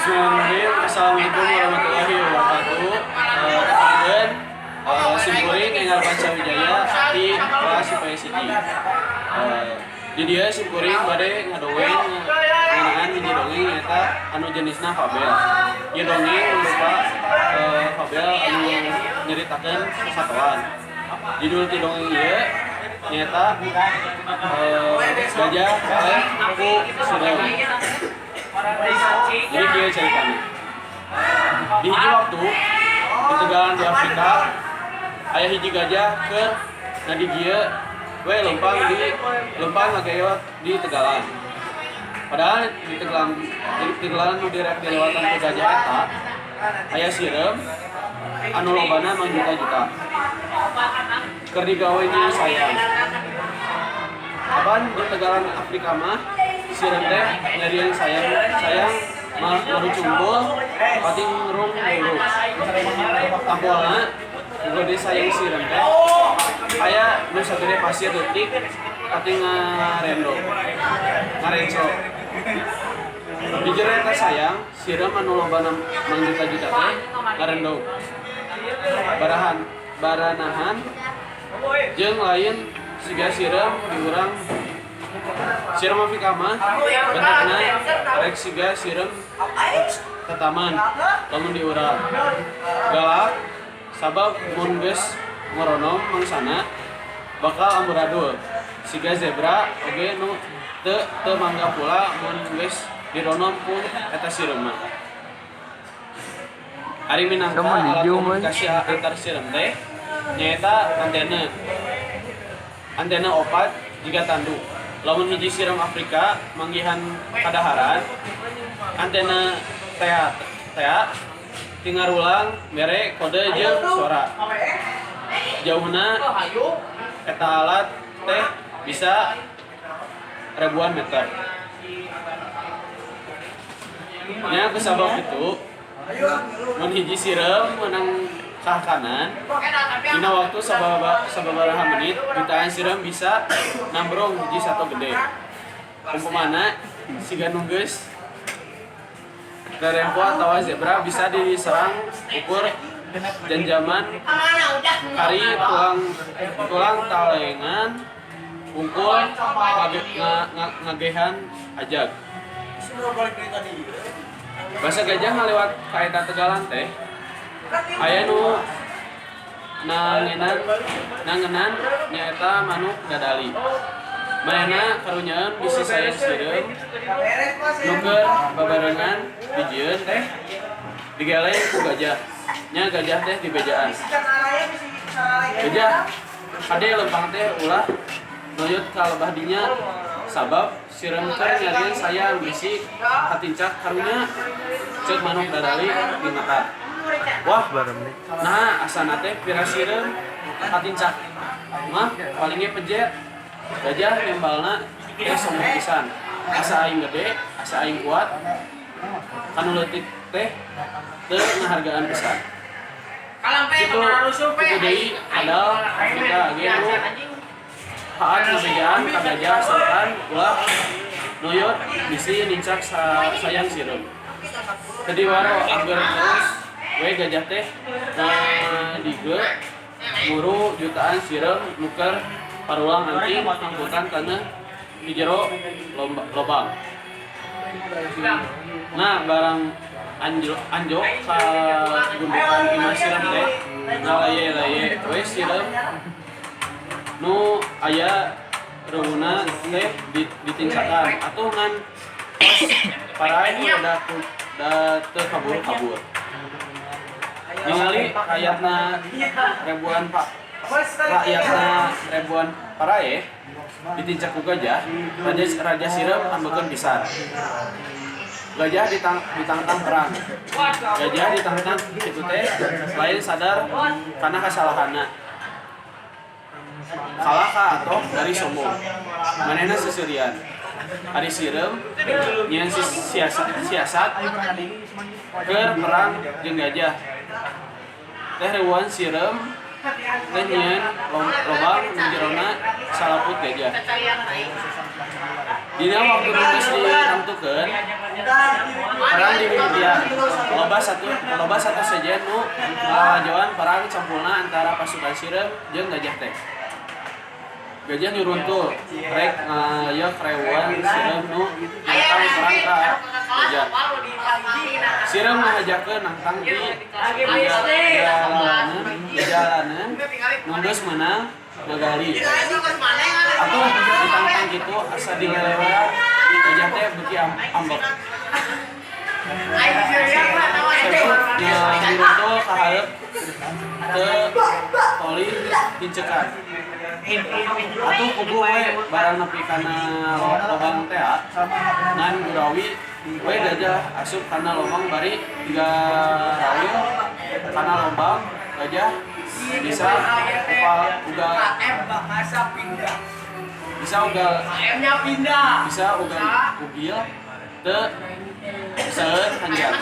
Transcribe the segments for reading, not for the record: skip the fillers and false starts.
Bismillahirrahmanirrahim. Assalamualaikum warahmatullahi wabarakatuh. Tepangkeun simkuring Enggar Panca Wijaya di kelas IPS 1. Di dieu simkuring bade ngadongeng ngeunaan hiji dongeng, nyaeta anu jenisna fabel. Ieu dongeng berupa fabel anu nyeritakeun sasatoan. Judul ti dongeng ieu nyaeta Gajah Eleh ku Sireum. Jadi kieu ceritana. Di hiji waktu di tegalan di Afrika aya hiji gajah keur ngadigieu we leumpang di leumpang ngageyot di tegalan. Padahal di tegalan nu direk dilewatan ku gajah eta aya sireum anu lobana mangjuta-juta. Keur digawe nyieun sayang. Apan di tegalan Afrika mah sireum teh nyarieun sayang sayang marucumbul pating rung bulu. Tampolna gede sayang sireum teh aya nu sagede pasir leutik pating ngarendo ngarenco. Di jero eta sayang sireum anu lobana mangjuta-juta teh ngarendo. Barahan baranahan jeung lain siga sireum di urang. Sireum Afrika mah bentukna rek siga sireum tataman lamun di urang. Galak sabab mun geus ngoronom mangsana bakal amburadul siga zebra oge nu teu teu mangga pula mun geus dironom ku eta sireum mah. Ari minangka Sama alat hijau, man. Komunikasi antar sireum teh nyaeta antena. Antena opat jiga tanduk. Lamun hiji sireum Afrika manggihan kadaharan, antena tea tea tingarulang mere kode jeung suara. Jauhna eta alat teh bisa ribuan meter. Nya kusabab itu mun hiji sireum meunang kahakanan dina waktu sababaraha menit, jutaan sireum bisa nambrong hiji sato gede. Umpamana siga nu geus garempo atawa zebra bisa diserang ukur janjaman kari tulang tulang talengan wungkul ngagehan ajag. Basa gajah ngaliwat ka eta tegalan teh aya nu nangenan nangenan, nyaeta manuk dadali. Manehna karunyaeun bisi sayang sireum nu keur babarengan dijieun teh digeleng ku gajah. Nya gajah teh dibejaan, "Gajah, kade leumpang teh ulah noyot ka lebah dinya, sabab sireum keur nyarieun sayang bisi katincak karunya," ceuk manuk dadali ngingatan. "Wah, nah asana teh pira sireum katincak mah palingnya pejet." Gajah nembalna teh sombong pisan, "Asa aing gede, asa aing kuat, kanu leutik teh teu ngahargaan pisan." Kitu kitu deui kadal Afrika ge nu haat ngabejaan ka gajah sangkan ulah noyot bisi nincak sayang sireum. Teu diwaro, angger terus we gajah teh ngadige muru jutaan sireum nu keur parulang anting ngangkutan taneuh di jero lobang. Nah, barang anjlok anjok ka gundukan imah sireum teh ngalaye-laye we sireum nu aya reuna teh ditincakan atuh, ngan tos paraeh da da teu kabur-kabur. Ningali rakyatna ribuan pak rakyatna ribuan paraeh ditincak ku gajah, raja raja sireum ambekeun pisan. Gajah ditantang perang. Gajah ditantang kitu teh lain sadar kana kasalahanna. Kalah ka atoh dari sombong. Manehna seuseurian. Ari sireum nyieun siasat siasat keur perang jeung gajah. Teh ribuan sireum teh nyieun lobang nu jerona salaput gajah. Dina waktu nu geus ditangtukeun, perang dimimiti. Perhatian, loba satu sejen nu ngalajoan perang campurna antara pasukan sireum jeung gajah teh. Gajah nyuruntul, rek ngayeuh rewuan sireum nu nangtang perang ka gajah. Sireum ngahajakeun nangtang di jalanan, nu geus meunang ngagali. Atuh ditangtang kitu asa dilelewera gajah teh beuki ambek. Sebut nyuruntul ka hareup teu tolih hincekan. Atuh puguh we barang nepi kana lobang tea ngan gurawi we gajah asup kana lobang bari digarawil kana lobang gajah bisa upal ugal bisa ugal bisa ugal ugil teu seueur hanjang.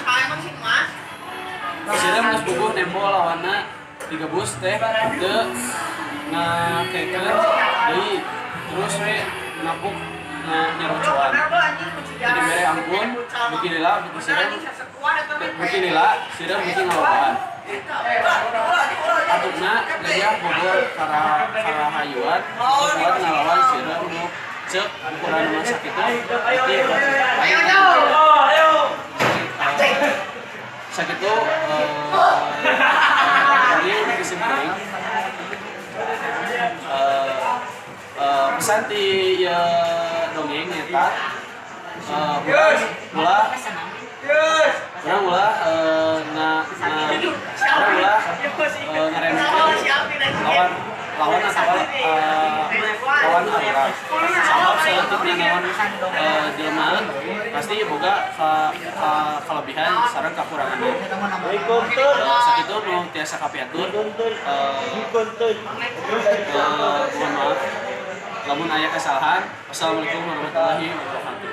Sireum geus puguh nempo lawanna digebus teh teu ngakekeun deui terus we napuk nyarocoan. Teu dibere ampun beuki lila beuki sireum beuki lila sireum beuki ngalobaan. Atukna gajah bobor karahayuan teu kuat ngalawan sireum nu ceuk ukuran mah sakitu beuki sakitu dongeng ti simkuring. Pesan ti ieu dongeng nyaeta urang ulah urang ulah urang ulah ngaremehkeun lawan lawan atawa lawan urang sabab saeutik naon jelema pasti boga kalebihan sareng kakuranganna. Sakitu nu tiasa kapihatur, mohon maaf lamun aya kesalahan. Wassalamualaikum warahmatullahi wabarakatuh.